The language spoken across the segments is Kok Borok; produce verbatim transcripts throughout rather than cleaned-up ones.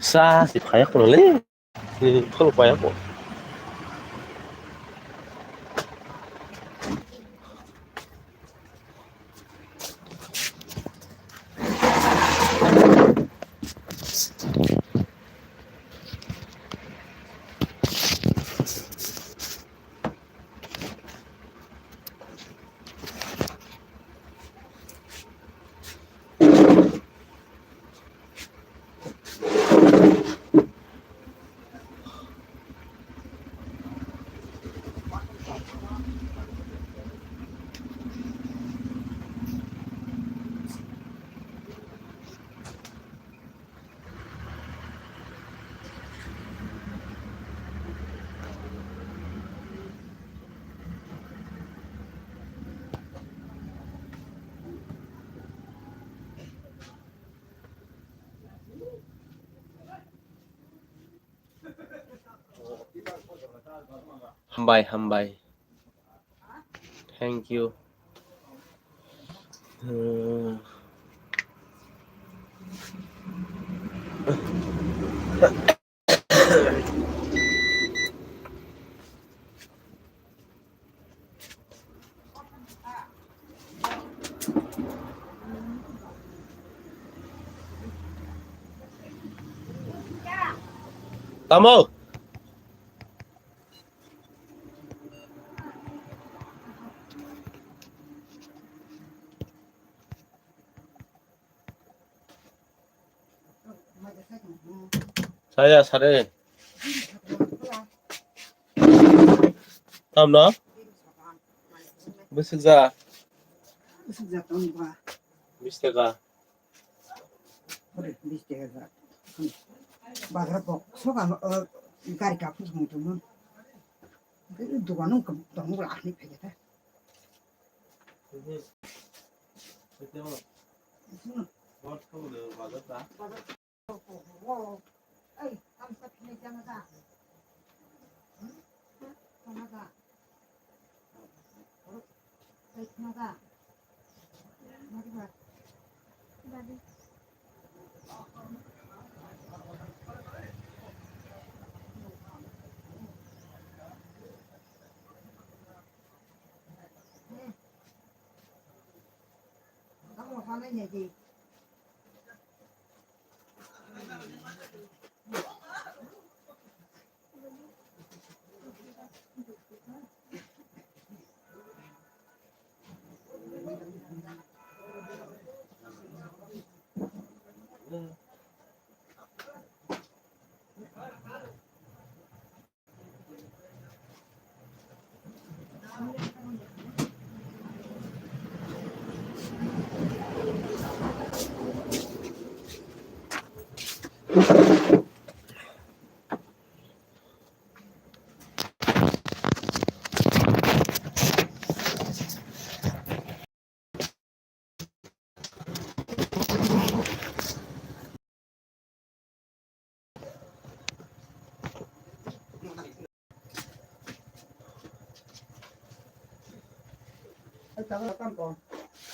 Sa si phaya khorole. Ni khol phaya ko. Hambai, hambai. Thank you. Hmm. Tamo. Saya sare. Tamno? Bwswk ja? Bwswk ja tong ba? Bish taka. Ore, bish taka ja. Bazar kok soka, eh, gari kapus mutu mun. Dukano tong ba ahli phai ta.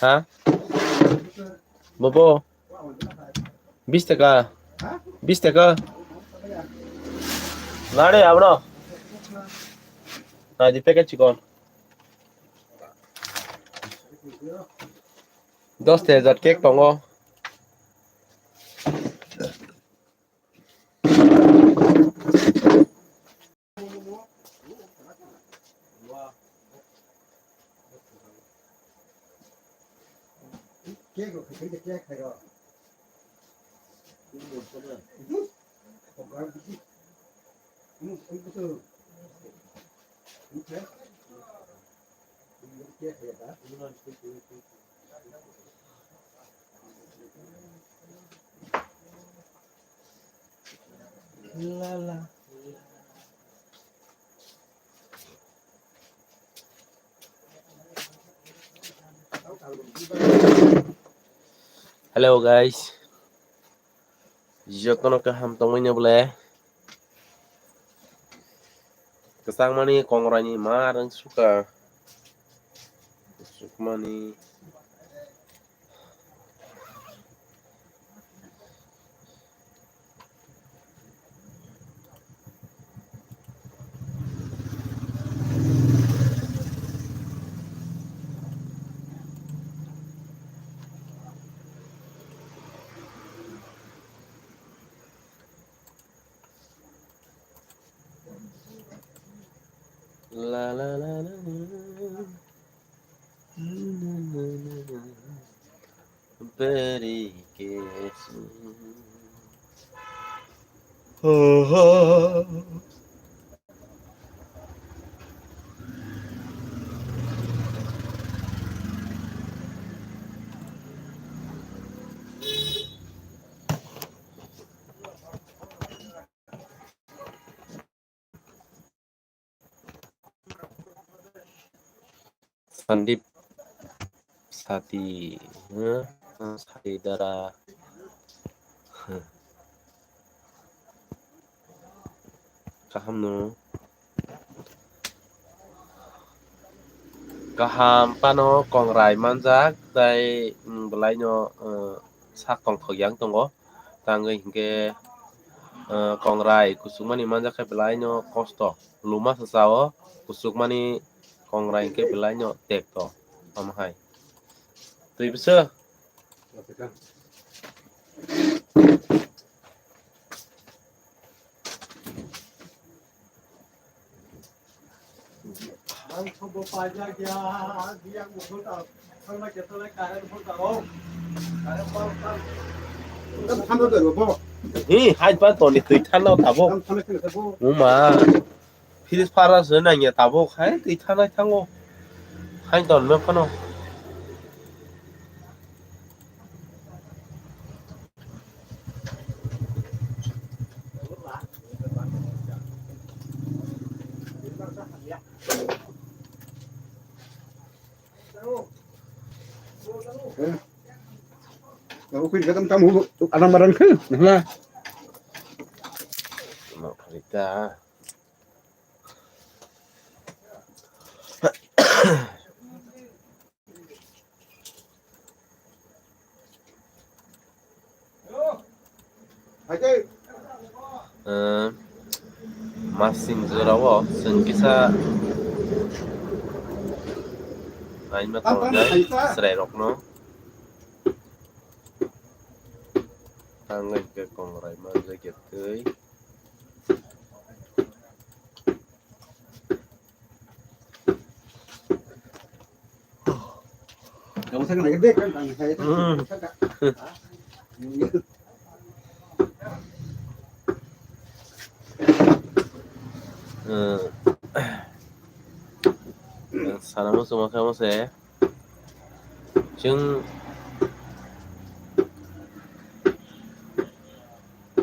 Ha? Bobo. Bish taka. Bish taka. Nare abro. Nadi packet chikon. Dos hajar cake tongo. Hello guys, jotono kaham tongmani bole? Kwchangmani kongrani ma rwng suka. Sukmani. La la la la la. Very careful. Oh, oh. Sandip Sati, eh, Sati Dara. Kaham no. Kaham phano kongrai manjak, tai, mm, belai no, eh, sak tongthok yang tongo. Tangwi hinkhe, eh, kongrai kuchukmani manjak khe belai no kosto. Luma sa sao, kuchukmani kongrai hinkhe belai no tekto. Omo hai. Twi bwswk? Hi, hai pa toni twi thana tabuk. Uma. Fridge fara se nangya tabuk hai twi thanai thango. Hai ton me phano. Aku kiri kadam tamu, adang barang ke, nah. Mau kerja. Eh, masing jorao chwng kisa naima tongnai chwrairokno. Tangwi khe kongrai manjak ya twi. Kamu sana lagi deh kan, tangwi saya itu. Hmm. Eh, sana mo suma kamo se. Chwng,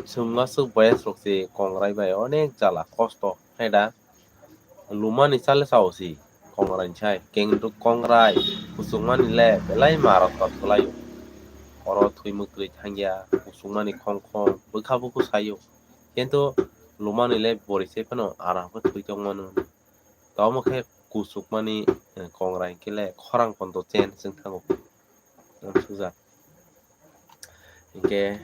chwng aswk boyes rok se kongrai bai onek jala kosto khe da. Lumani chale sao si kongrai ni sai, kintu kongrai kuchukmani le belai marok tor kwlaio. Oro thwi mwtwi thangya, kuchukmani khong khong bwkha bukhu saio. Kintu lumani le bori se phano aram khe thwi tongmano. Tamo khe kuchukmani, eh, kongrai khe le khorang pondo chen chwng thango. Suja. Hinkhe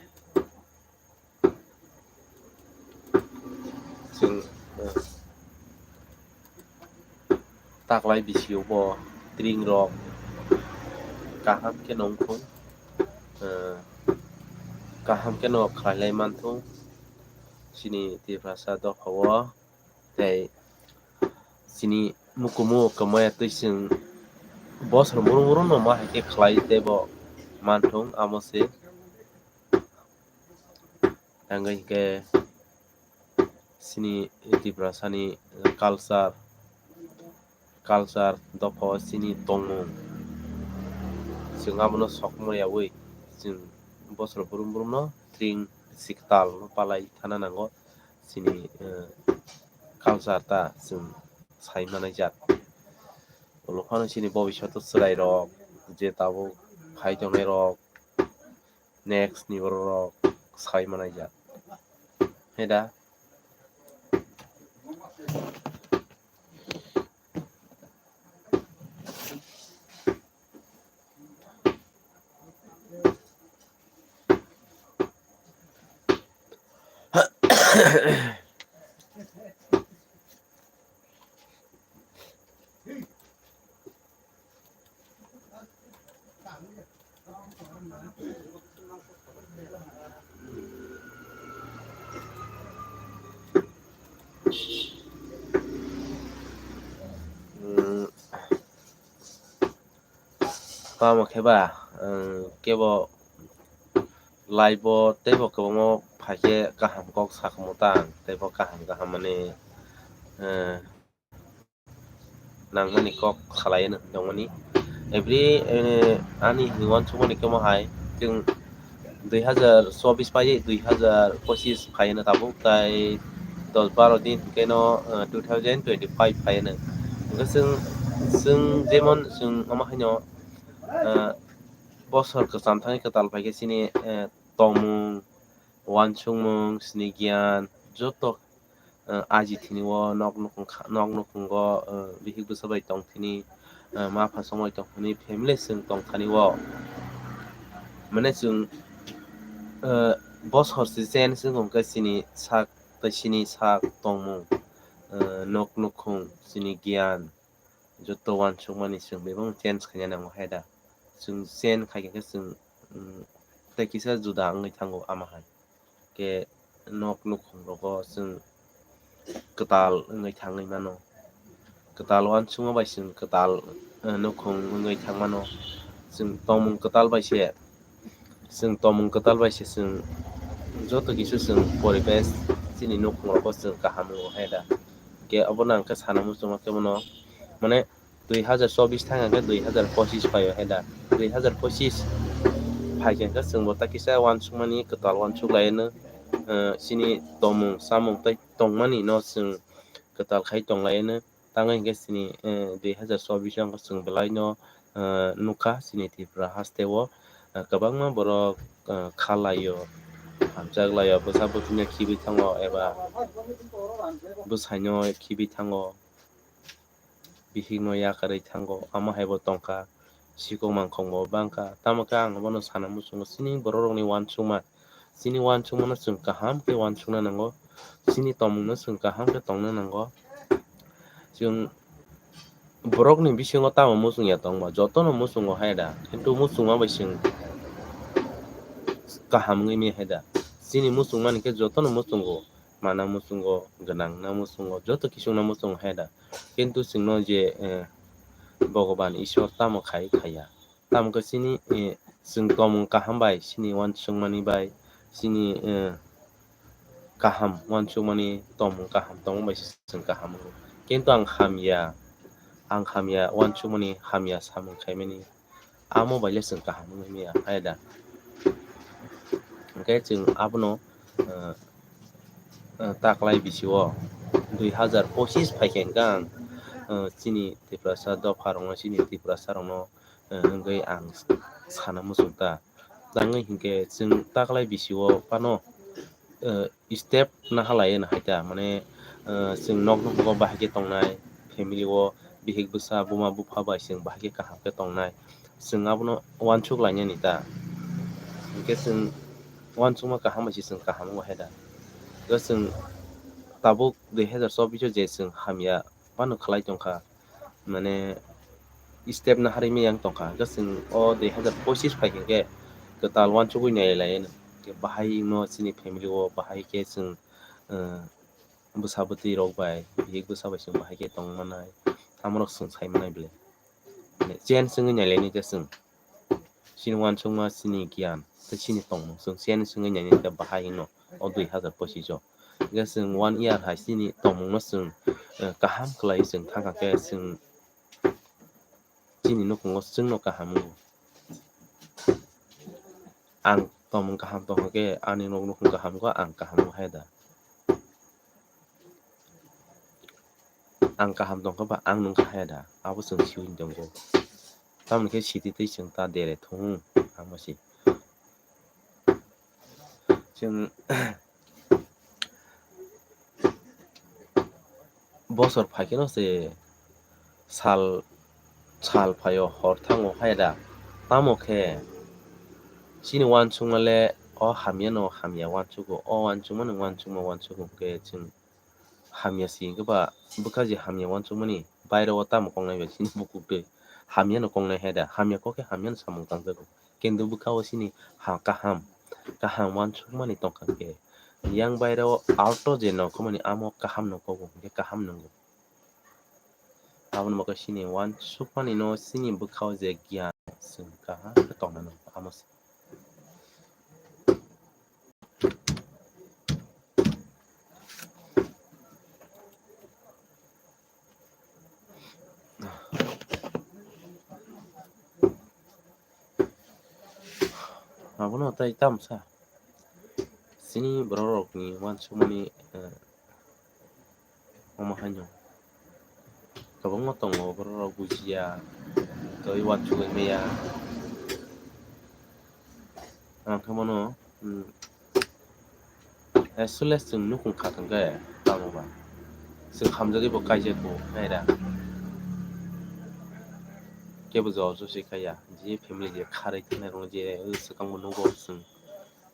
chwng, eh, taklai bisio bo tring rok kaham khe nongkhong, eh, kaham khe no khlailai manthong chini Tiprasa dophao. Tei chini mukumu kwmaya twi chwng bosor muru muru no ma hai khe khlai tei bo manthung amo se. Tangwi hinkhe chini Tiprasani culture, culture dophao chini tongmung chwng abono sokma yaui chwng bosor brum brum no tring siktal no palai thana nango. Chini, eh, culture ta chwng sai manai jak. Ulo phano chini bobiswato chwrai rok je tabuk phai tongnai rok next ni borok rok sai manai jak. He da? Tamo khe ba, kebo live o teibo kwbangma phaikhe kaham kok sakhumu ta ang, teibo kaham kaham mani, nangmani kok salai nangmani. Every, ani hinwi uansukmani kemo hai, chwng dui hazar chobbish phai, dui hazar pochis phai hwnwi tabuk, tai dos baro din hwnkhe no, two thousand twenty-five phai hwnwi. Hwnkhe chwng, chwng jemon chwng omo haino, bosor kwcham thani kwtal phaikhe chini, tongmung, uansukmung, chini giyan joto, aji thini o nok nukhung kha, nok nukhungo, bihik bwsa bai tong thini, ma pha somoi tong thini, family chwng tong thani o. Mane chwng, bosor se change wngkha chini sak tei chini sak tongmung, nok nukhung, chini giyan, joto uansukmani chwng bebak change khaina nango hai da. Chwng change khai khe chwng, tei kisa juda wngwi thango ama hai. Khe nok nukhung rogo chwng kwtal wngwi thangwi mano. Kwtal uansukma bai chwng kwtal, nukhung wngwi thang mano. Chwng tongmung kwtal bai se, chwng tongmung kwtal bai se chwng joto kisu chwng poribesh chini nukhung rogo chwng kaham wngo hai da. Khe obono ang khe sana muchungma khe bono, mane, dui hazar chobbish thang khe dui hazar pochis phaio hai da. Dui hazar pochis phai khe chwngbo ta kisa uansukmani kwtal uansuk lai no, chini tongmung chamung tei tongmani no chwng kwtal khai tong lai no. Tamo hinkhe chini, dui hazar chobbish o chwng belai no, nukha chini Tripura haste o, kwbangma borok, kha laio, hamjak laio, bwsa bwtwino khibi thango eba bwsaino khibi thango, bihikno yakarwi thango, amo haibo tongkha, sikok mangkhokbo bangkha. Tamo khe ang bono sana muchungo, chini borok rokni uansukma, chini uansukmano chwng kaham khe uansukna nango, chini tongmungno chwng kaham khe tongna nango. Chwng borokni bisingo tamo muchungya tongba, jotono muchungo hai da, kintu muchungma bai chwng kaham wngwi manya hai da. Chini muchungmani khe jotono muchungo, mana muchungo, gwnangna muchungo, joto kisungna muchungo hai da. Kintu chwngno je, Bhogoban Ishwar tamo khai khaiya. Tamo khe chini, chwng tongmung kaham bai, chini uansukmani bai, chini, kaham uansukmani tongmung kaham tongmung bai se chwng kaham wngo. Kintu ang hamya, ang hamya uansukmani, hamya samung khaimani, amo bai le chwng kaham wngwi manya hai da. Hwnkhe chwng abono, taklai bisio dui hazar pochis phaikhe hwnkhe ang, chini Tiprasa dopha rokno, chini Tiprasa rokno, wngwi ang sana muchung ta. Tangwi hinkhe chwng taklai bisio phano, step naha lai no hai ta, mane, chwng nok nukhungo bahai khe tongnai, family o bihik bwsa buma bupha bai chwng bahai khe kaham khe tongnai, chwng abono uansuk lainani ta. Hinkhe chwng uansukma kaham bai se chwng kaham wngo hai da. Tei chwng tabuk dui hazar chobbish o je chwng hamya phano khlai tongkha, mane step naharwi manya wng tongkha, hwnkhe chwng o dui hazar pochis phai khe kwtal uansugwi nai lai no, bahai no chini family o bahai khe chwng, bwsa bwtwi rok bai, bihik bwsa bai chwng bahai khe tong manai, tamo rok chwng sai manai bwle, mane change wngwi nai lai no khe chwng. Chini uansukma, chini giyan tei chini tongmung chwng chini swngwi nainai khe bahai hino o dui hazar pochis o. Hwnkhe chwng one year hai chini tongmungno chwng, kaham khlai chwng thangkha khe chwng chini nukhungo chwngno kaham wngo. Ang tongmung kaham tongkha khe ani nok nukhung kaham wngo, ang kaham wngo hai da. Ang kaham tongkha ba ang nungkha hai da, abo chwng siwi tongo. Tamoni khe siti twi chwng ta dere thung ang masi. Chwng bosor phai kheno se sal, sal phaio hor thango hai da. Tamo khe chini uansukma le o hamya no hamya uansugo, o uansukma no uansukma uansugo hwnkhe chwng hamya si hinkhe ba bwkha je hamya uansukmani bairo o tamo kongnai bai chini bukhuk twi hamya no kongnai hai da, hamya kok khe hamya no samung tangjago, kintu bwkha o chini ha kaham, kaham uansukmani tongkha khe yang bairo o out o je nongkhormani amo kaham no kogo hinkhe kaham nwngo. Aboni bagwi chini uansukmani no chini bwkha o je giyan Chwng kaham khe tongna nango, amo se. Abono tei tamo sa. Chini borok rokni uansukmani, eh, omo haino kwbangma tongo, borok rok bujiya, tei uansugwi maya. Ang khe bono, hmm, actually chwng nukhung kha thangkhe tamo ba chwng hamjagwi bo kaijakgo naira. Kebo jor josi khaiya, je family je kharwi thangnai rok je, eh, swkang bo nugo chwng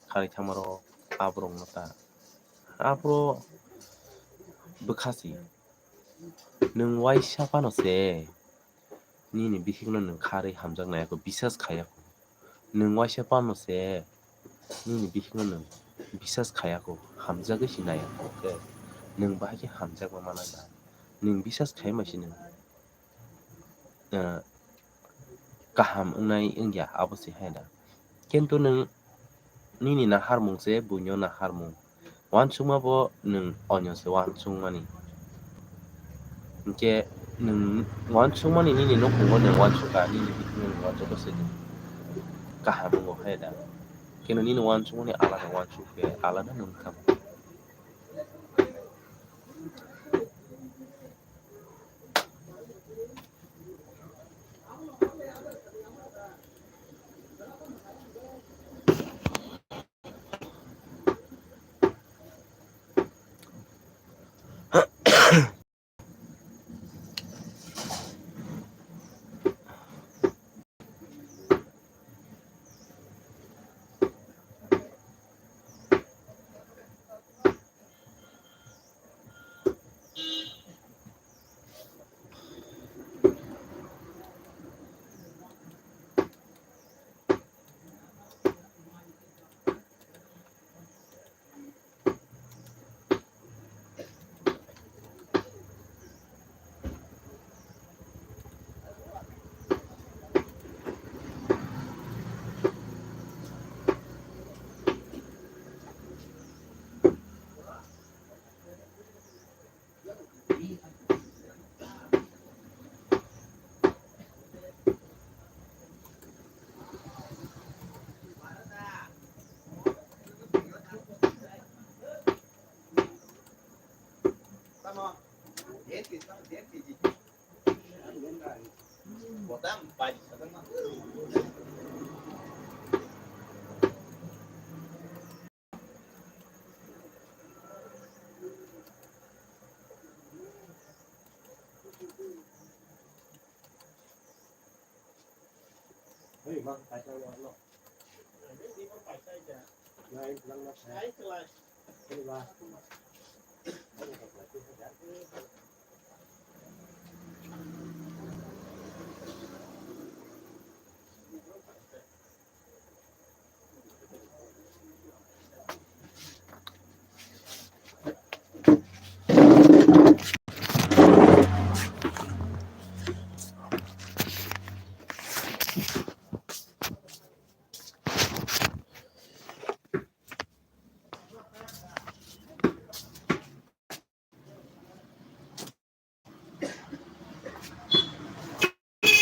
kharwi thangma rok, aborok no ta. Aphuru bwkha si. Nwng waisa phano se nini bihikno nwng kharwi hamjak naiya kho, bisas khaiya kho. Nwng waisa phano se nini bihikno nwng bisas khaiya kho, hamjagwi se naiya kho. Khe nwng bahai khe hamjakma manai ba? Nwng bisas khai ma se nwng, eh, kaham wngnai wngya, abo se hai da. Kintu nwng nini naharmung se buino naharmung. Uansukma bo nwng onyo se uansukmani. Hinkhe nwng uansukmani nini nukhungo nwng uansukha, nini bisingo nwng uansukha se nwng kaham wngo hai da. Kintu nini uansukmani alada uansuk khe alada nwng tamo.